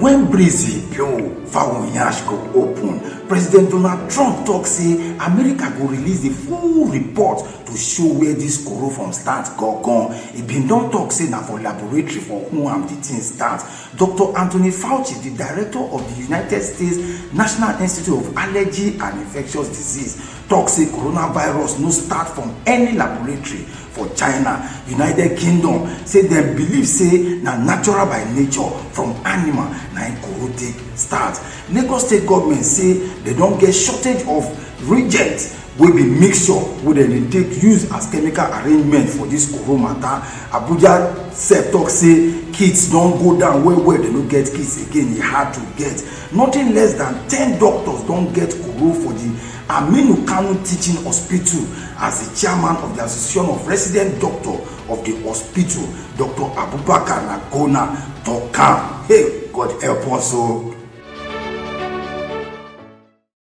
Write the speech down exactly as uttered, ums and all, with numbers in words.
When breeze blow, fowl yansh go open. President Donald Trump talk say America go release the full report to show where this koro from start go gone. He bin don talk say na for laboratory for who am the thing start. Dr. Anthony Fauci, the director of the United States National Institute of Allergy and Infectious Disease, talk say coronavirus no start from any laboratory for China. United Kingdom say dem believe say na natural by nature, from animal na im koro take start. Lagos state government say dem don get shortage of reagents wey be mixture wey dem dey take use as chemical arrangement for this koro matter. Abuja sef talk say kits don go down well well, dem no get kits again, e hard to get. Nothing less than ten doctors don get koro for the Aminu Kano Teaching Hospital, as the chairman of the Association of Resident Doctor of the hospital, Dr. Abubakar Nagona, talk am. Hey, God help us o.